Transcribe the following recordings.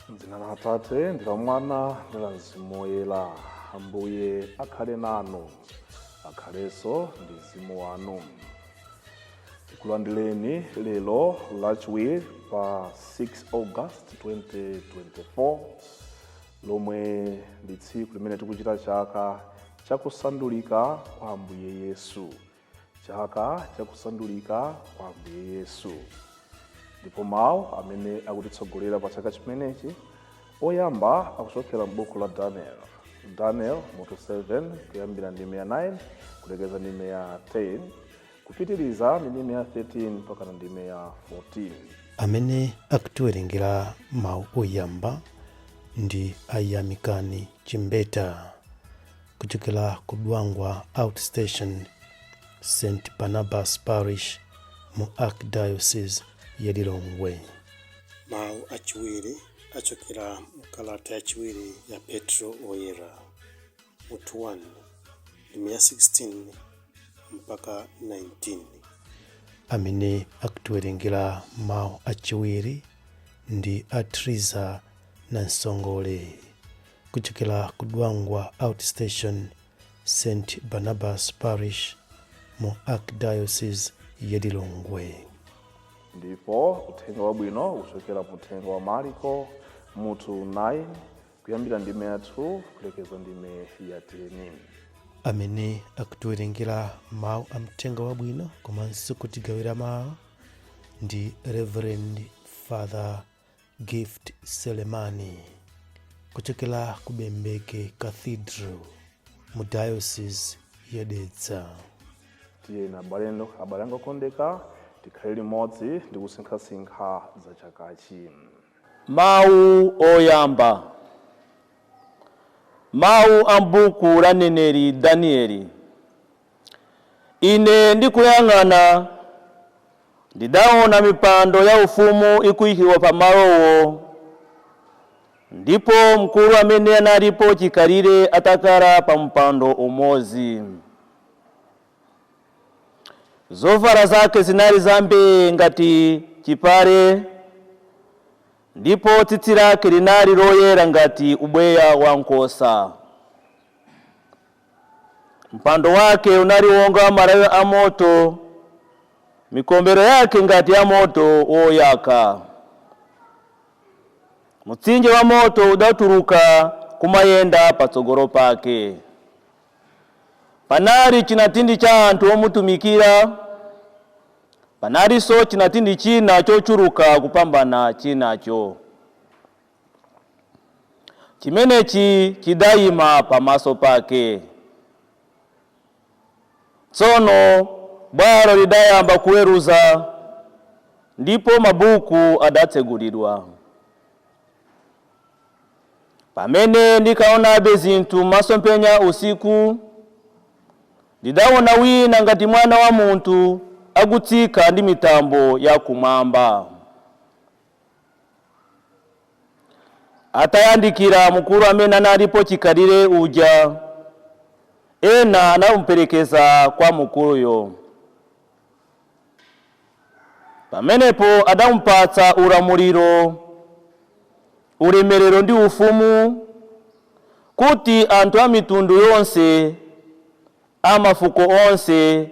M'dzina la Atate ndi la Mwana ndi la Mzimu Woyera. Ambuye akhale nanu, akhalenso ndi mzimu wanu. Tikulandireni lero Lachiwiri pa 6 August 2024, lomwe ndi tsiku limene tikuchita chaka chakusandulika kwa Ambuye Yesu. Chaka chakusandulika kwa Ambuye Yesu. Ndipo mawu amene akutitsogolera pa chaka chimenechi oyamba akuchokera m'buku la Daniel. Daniel mutu 7, kuyambira ndime ya 9 kulekeza ndime ya 10, kupitiriza ndi ndime ya 13 mpaka na ndime ya 14. Amene akutiwerengera mawu oyamba ndi Ayamikani Chimbeta kuchokera ku Dwangwa Outstation, St Barnabas Parish mu Archdiocese ya Lilongwe. Mawu achiwiri achokera mkalata yachiwiri ya Petro Oyera, mutu 1, ndime ya 16 mpaka 19. Amene akutiwerengera mawu achiwiri ndi a Triza Nansongole kuchokera ku Dwangwa Outstation, St Barnabas Parish mu Archdiocese ya Lilongwe. Ndipo uthenga wabwino ukuchokera mu uthenga wa Mariko mutu 9, kuyambira ndime ya 2 kulekeza ndime ya 10. Amene akutiwerengera mawu a mthenga wabwino komanso kutigawira mawu ndi Reverend Father Gift Selemani kuchokera ku Bembeke Cathedral mu Diocese ya Dedza. Tiyeni abale anga okondeka, tikhale limodzi ndi kusinkhasinkha za chakachi. Mawu oyamba. Mawu a m'buku la mneneri Danieli. Ine ndikuyang'ana, ndidaona mipando yaufumu ikuyikidwa pamalowo, ndipo mkulu amene analipo chikhalire atakhala pa mpando umodzi. Zovala zake zinali zambee ngati chipale, ndipo tsitsi lake linali loyera ngati ubweya wa nkhosa. Mpando wake unali wonga malawi a moto, mikombero yake ngati ya moto woyaka. Mtsinje wa moto udatuluka kumayenda patsogolo pake. Panali chinatindi cha anthu omutumikira, panalinso chinatindi china chochuluka kupambana chinacho. Chimenechi chidayima pamaso pake. Tsono bwalo lidayamba kuweruza, ndipo mabuku adatsegulidwa. Pamene ndikaonabe zinthu m'masomphenya usiku, ndidaona wina ngati mwana wa munthu akutsika ndi mitambo ya kumwamba. Atayandikira mkulu amene analipo chikhalire uja, ena anamuperekeza kwa mkuluyo. Pamenepo adamupatsa ulamuliro, ulemerero ndi ufumu, kuti anthu a mitundu yonse, a mafuko onse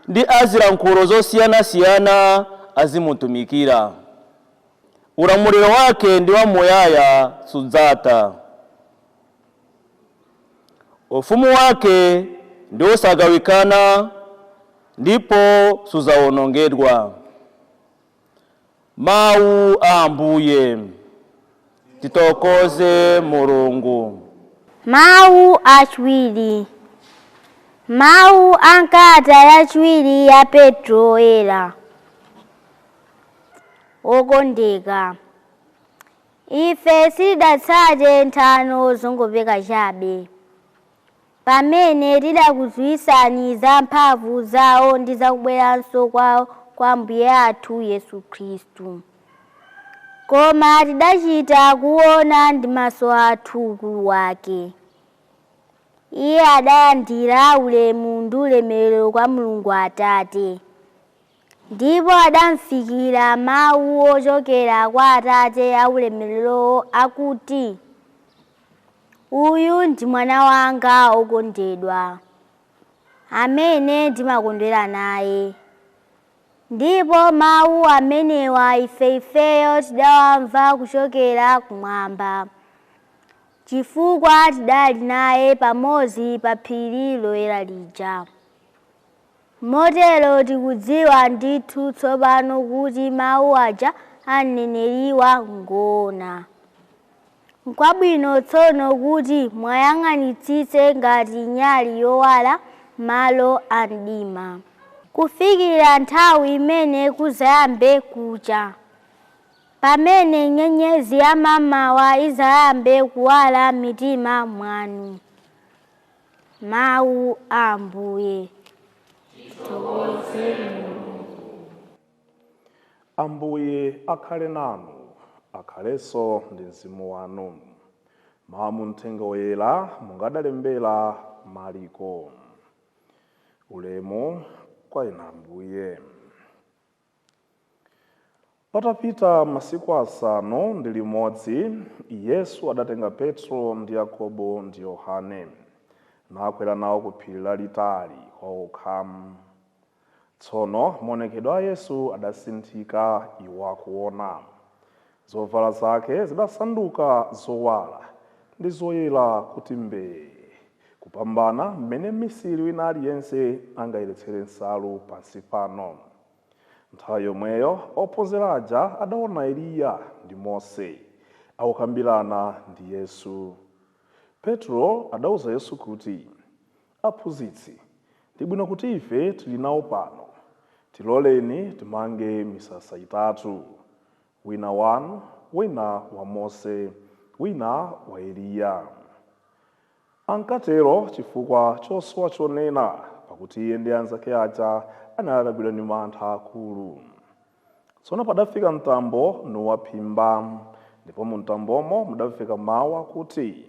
ndi a zilankhulo zosiyanasiyana azimutumikira. Ulamuliro wake ndi wamuyaya, sudzatha. Ufumu wake ndi wosagawikana ndipo sudzawonongedwa. Mawu a Ambuye. Titokoze Mulungu. Mawu achiwiri. Mawu a m'kalata yachiwiri ya Petro Woyera. Wokondeka. Ife sitidatsate nthano zongopeka chabe pamene tidakudziwitsani za mphamvu zawo ndi zakubweranso kwawo kwa Ambuye athu Yesu Khristu, koma tidachita kuona ndi maso athu ukulu wake. Iye adalandira ulemu ndi ulemerero kwa Mulungu Atate, ndipo adamfikira mawu ochokera kwa Atate aulemererowo akuti, "Uyu ndi mwana wanga okondedwa, amene ndimakondwera naye." Ndipo mawu amenewa ifeifeyo tidawamva kuchokera kumwamba, chifukwa tidali naye pamodzi pa phiri loyera lija. Motero tikudziwa ndithu tsopano kuti mawu aja aneneriwa ngoona. Nkwabwino tsono kuti mwayang'anitsitse ngati nyali yowala malo a mdima, kufikira nthawi imene kuzayambe kucha, pamene nyenyezi ya mamawa izayambe kuwala m'mitima mwanu. Mawu a Ambuye. Ambuye akhale nanu, akhalenso ndi mzimu wanu. Mawu mu Mthenga Woyera mungadalembera Mariko. Ulemu kwa inu Ambuye. Patapita masiku 6 Yesu adatenga Petro ndi Yakobo ndi Yohane, nakwera nawo ku phiri lalitali kwa okha. Tsono maonekedwe a Yesu adasinthika iwo akuona. Zovala zake zidasanduka zowala ndi zoyera kuti mbee, kupambana mmene mmisiri wina aliyense angayeretsere nsalu pansi pano. Nthawi yomweyo ophunzira aja adaona Eliya ndi Mose akukambirana ndi Yesu. Petro adauza Yesu kuti, "Aphunzitsi, ndi bwino kuti ife tili nawo pano. Tiloleni timange misasa itatu, wina wanu, wina wa Mose, wina wa Eliya." Ankatero chifukwa chosowa chonena, pakuti iye ndi anzake aja anali atagwidwa ndi mantha akulu. Tsono padafika mtambo nuwaphimba, ndipo mu mtambomo mudamveka mawu akuti,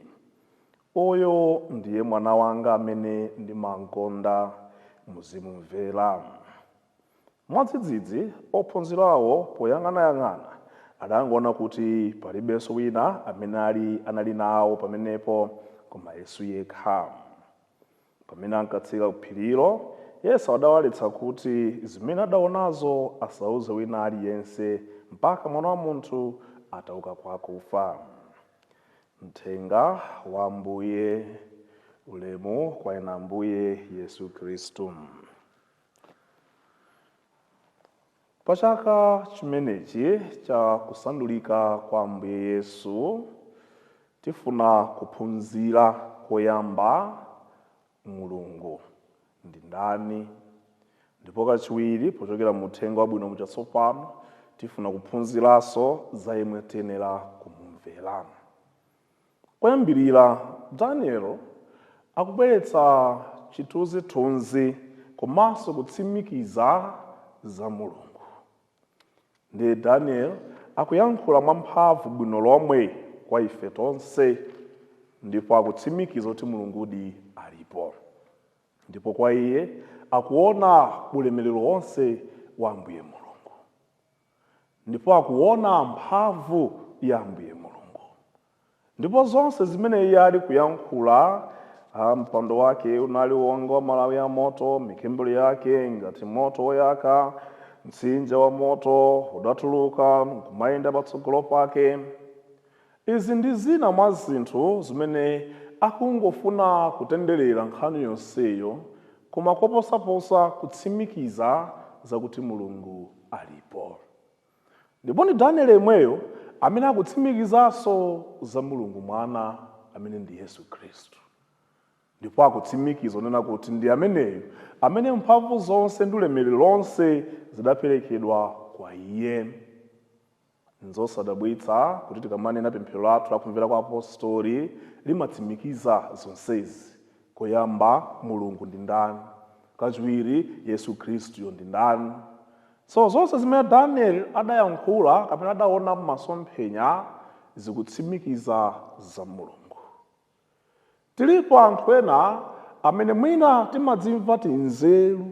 "Uyu ndiye mwana wanga amene ndimamkonda, muzimumvera." Mwadzidzidzi ophunzirawo poyang'anayang'ana adangoona kuti palibenso wina amene anali nawo pamenepo koma Yesu yekha. Pamene ankatsika ku phirilo, Yesu adawaletsa kuti zimene adaonazo asauze wina aliyense mpaka Mwana wa Munthu atauka kwa akufa. Mthenga wa Ambuye. Ulemu kwa inu Ambuye Yesu Khristu. Pa chaka chimenechi cha kusandulika kwa Ambuye Yesu, tifuna kuphunzira koyamba Mulungu ndi ndani, ndipo kachiwiri pochokera mu Uthenga Wabwino muchatsopano tifuna kuphunziranso za yemwe tiyenera kumumvera. Koyambirira, Daniel akubweretsa chithunzithunzi komanso kutsimikiza za Mulungu. Ndiye Daniel akuyankhula mwamphamvu bwino lomwe kwa ife tonse, ndipo akutsimikiza kuti Mulungudi alipo, ndipo kwa iye akuona ulemerero wonse wa Ambuye Mulungu, ndipo akuona mphamvu ya Ambuye Mulungu, ndipo zonse zimene iye ali kuyankhula, mpando wake unali wonga wa malawi a moto, mikembero yake ngati moto woyaka, mtsinje wa moto udatuluka nkumayenda patsogolo pake. Izi ndi zina mwa zinthu zimene akungofuna kutenderera nkhani yonseyo, koma koposaposa kutsimikiza zakuti Mulungu alipo. Ndipo ndi Daniel yemweyo amene akutsimikizanso za Mulungu Mwana amene ndi Yesu Khristu, ndipo akutsimikiza kunena kuti ndi ameneyo amene mphamvu zonse ndi ulemerero lonse zidaperekedwa kwa iye. Nzosadabwitsa kuti tikamanena pemphero lathu lakumvera kwa apostoli limatsimikiza zonsezi. Koyamba, Mulungu ndi ndani? Kachiwiri, Yesu Khristuyo ndi ndani? So zonse zimene Daniel adayankhula kapena adaona m'masomphenya zikutsimikiza za Mulungu. Tilipo anthu ena amene mwina timadzimva tinzeru,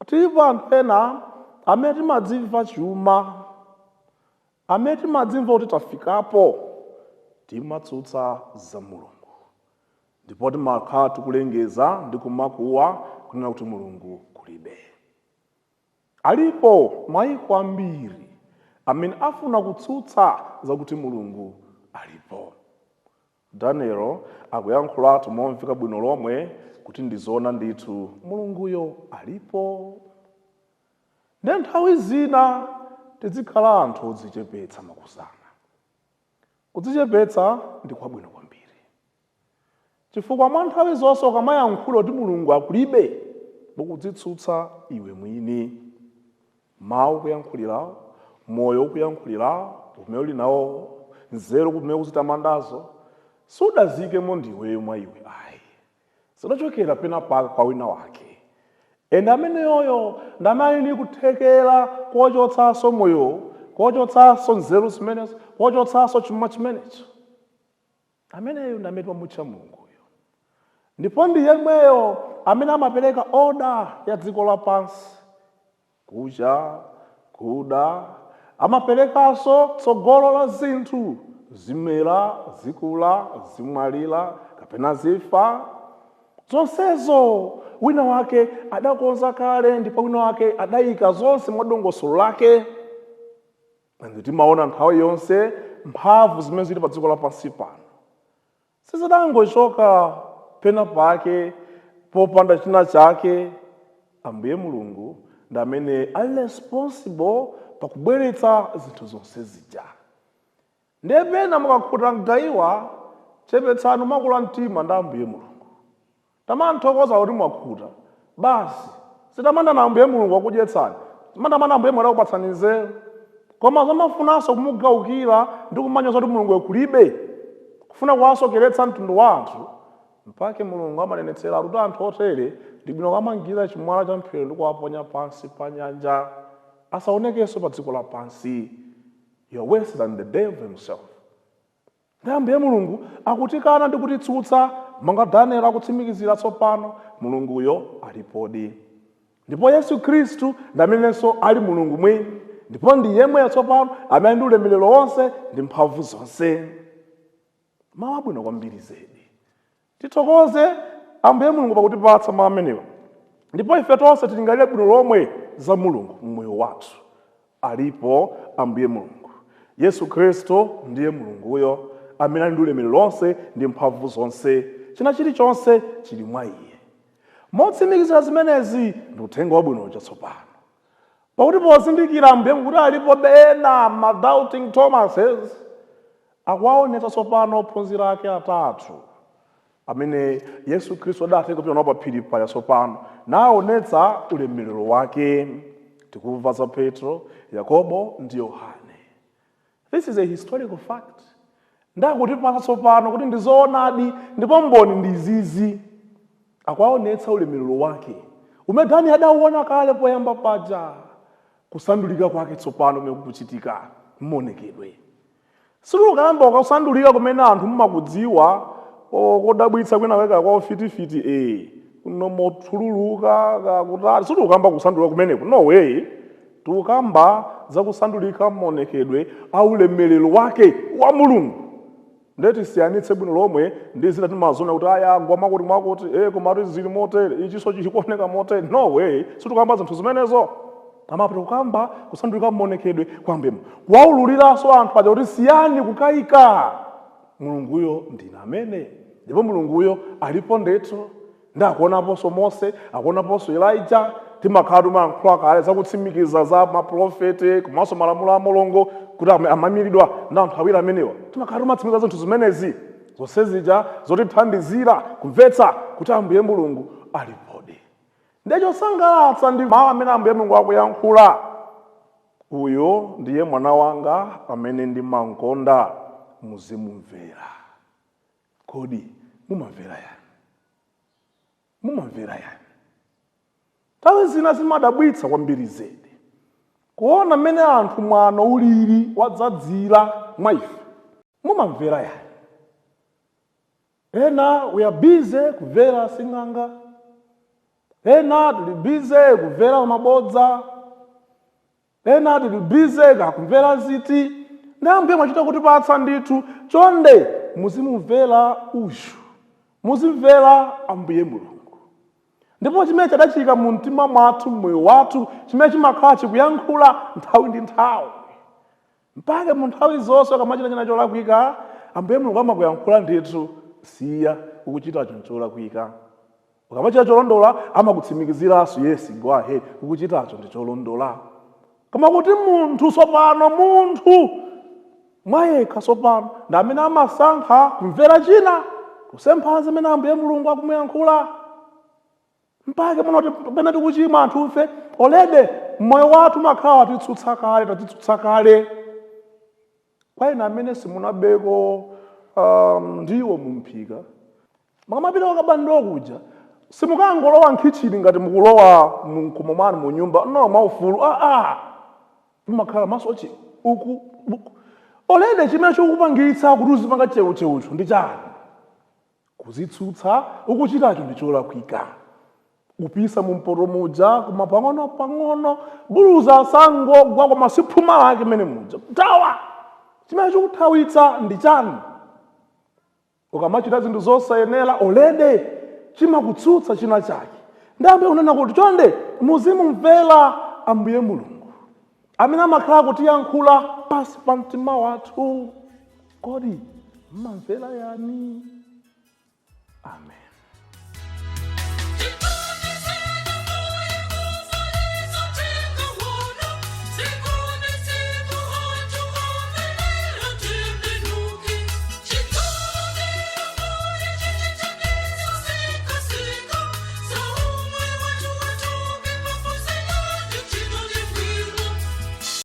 tilipo anthu ena amene timadzimva chuma, amene timadzimva kuti tafikapo. Timatsutsa za Mulungu ndipo timakhala tikulengeza ndi kumakuwa kunena kuti Mulungu kulibe. Alipo mayiko ambiri amene afuna kutsutsa zakuti Mulungu alipo. Daniel akuyankhulatu momveka bwino lomwe kuti ndizoona ndithu, Mulunguyo alipo. Ndiye nthawi zina tizikhala anthu odzichepetsa. Makusana kudzichepetsa ndi kwabwino kwambiri, chifukwa mwa nthawi zonse ukamayankhula kuti Mulungu akulibe, ukudzitsutsa iwe mwini. Mawu kuyankhulirawo, moyo ukuyankhulirawo umene uli nawo, nzeru kumene kuzitamandazo, sudazikemo ndiweyo mwa iwe ayi, zidachokera pena paka kwa wina wake. Ende ameneyoyo ndamene kuthekera kochotsanso moyo, kochotsanso nzeru zimenezo, kochotsanso chuma chimenecho. Ameneyo ndi amene timamutcha Mulunguyo, ndipo ndi yemweyo amene amapereka order ya dziko lapansi, kucha, kuda. Amaperekanso tsogolo la zinthu, zimera, zikula, zimwalira kapena zifa. Zonsezo wina wake adakonza kale, ndipo wina wake adayika zonse mwa dongosolo lake. And timaona nthawi yonse mphamvu zimene zili pa dziko lapansi pano sizidangochoka pena pake popanda china chake. Ambuye Mulungu ndi amene ali responsible pakubweretsa zinthu zonse zija. Ndiye pena mukakhuta mgayiwa, chepetsani makula mtima ndi Ambuye Mulungu, tamanthokoza kuti mwakhuta basi. Sitamandana Ambuye Mulungu wakudyetsani, tamandana Ambuye Mulungu akupatsani nzeru. Koma zomafunanso kumugaukira ndi kumanyoza kuti Mulungu kulibe, kufuna kuwasokeretsa mtundu wa anthu, mpake Mulungu amanenetsera kuti anthu otere ndi bwino kuwamangira chimwala cha mphero ndi kuwaponya pansi pa nyanja, asaonekenso pa dziko lapansi. You are worse than the devil himself. Ndi Ambuye Mulungu akutikana ndi kutitsutsa, monga Daniel akutsimikizira tsopano, Mulunguyo alipodi, ndipo Yesu Khristu ndi amenenso ali Mulungu mwini, ndipo ndi yemweyo tsopano amene ndi ulemerero wonse ndi mphamvu zonse. Mawu abwino kwambiri zedi. Tithokoze Ambuye Mulungu pakutipatsa mawu amenewa, ndipo ife tonse tilingalire bwino lomwe za Mulungu mmoyo wathu. Alipo Ambuye Mulungu. Yesu Khristu ndiye Mulunguyo amene ali ndi ulemerero lonse ndi mphamvu zonse. China chilichonse chili mwa iye. Motsimikizira zimenezi ndi uthenga wabwino chatsopano, pakuti pozindikira Ambuye kuti alipo ena ma doubting Thomases, akuwaonetsa tsopano ophunzira ake atatu amene Yesu Khristu adatenga kupita nawo pa phiri paja tsopano, naonetsa ulemerero wake. Tikumva za Petro, Yakobo ndi Yohane. This is a historical fact. Ndakutipatsa tsopano kuti ndizoonadi, ndipo mboni ndi izizi. Akuwaonetsa ulemerero wake umene Daniel adauona kale poyamba paja, kusandulika kwake tsopano kumene kukuchitika mmaonekedwe. Sitikukamba kusandulika kumene anthu mumakudziwa kodabwitsa kwina kweka kwa ufitifiti, kunomothululuka kakutali. Sitikukamba kusandulika kumeneko, no way. Tikukamba za kusandulika maonekedwe a ulemerero wake wa Mulungu. Ndiye tisiyanitse bwino lomwe ndi zina timaziona kuti aya agwa mwakuti mwakuti, komatu zili motere, ichinso chikuoneka motere. No way, sitikukamba zinthu zimenezo. Amapita kukamba kusandulika maonekedwe kwa Ambuye, kuwaululiranso anthu aja kuti siyani kukayika, Mulunguyo ndine amene, ndipo Mulunguyo alipo ndithu. Ndi akuonaponso Mose, akuonaponso Elijah. Timakhala timayankhula kale zakutsimikiza za maprofeti komanso malamulo a Mulungu kuti amamiridwa ndi anthu awiri amenewa. Timakhala timatsimikiza zinthu zimenezi zonse zija zotithandizira kumvetsa kuti Ambuye Mulungu alipodi. Ndiye chosangalatsa ndi mawu amene Ambuye Mulungu akuyankhula. Uyo ndiye mwana wanga amene ndimamkonda, muzimumvera. Kodi mumamvera yani? Mumamvera yani? Nthawi zina zimadabwitsa kwambiri zedi kuona mmene anthu mwano ulili wadzadzira mwa ife. Mumamvera yani? Ena we are busy kumvera sing'anga, ena tili busy kumvera mabodza, ena tili busy kakumvera ziti. Ndi Ambuye mwachita kutipatsa ndithu, chonde muzimumvera uyu, muzimvera Ambuye Mulungu. Ndipo chimene chadachika mu mtima mwathu, mmoyo wathu, chimene chimakhala chikuyankhula nthawi ndi nthawi, mpaka mu nthawi zonse ukamachita china cholakwika, Ambuye Mulungu amakuyankhula ndithu, siya, ukuchitacho ncholakwika. Ukamachita cholondola, amakutsimikiziranso, yes, go ahead, ukuchitacho ndi cholondola. Koma kuti munthu tsopano, munthu mwayekha tsopano ndi amene amasankha kumvera china kusempha zimene Ambuye Mulungu akumuyankhula. Mpake muno pamene tikuchimwa anthufe, already moyo wathu umakhala watitsutsa kale, tatitsutsa kale. Kwa inu amene simunabeko ndiwo mumphika, mukamapita kukaba kuja, simukangolowa mkhichini ngati mukulowa mkhomo mwanu mu nyumba, no, mwaufulu. Ah, mumakhala maso chi uku uku. Already chimene chikukupangitsa kuti uzipanga cheucheucho ndi chani? Kuzitsutsa, ukuchitacho ndi cholakwika. Kupisa mumpoto muja, koma pang'ono pang'ono buluza sangogwa, koma siphuma lake mene muja kutawa. Chimene chikuthawitsa ndi chani? Ukamachita zinthu zosayenera, already chimakutsutsa china chake. Ndi Ambuye unena kuti chonde muzimumvera Ambuye Mulungu amene amakhala kutiyankhula pasi pa mtima wathu. Kodi mmamvera yani? Amen.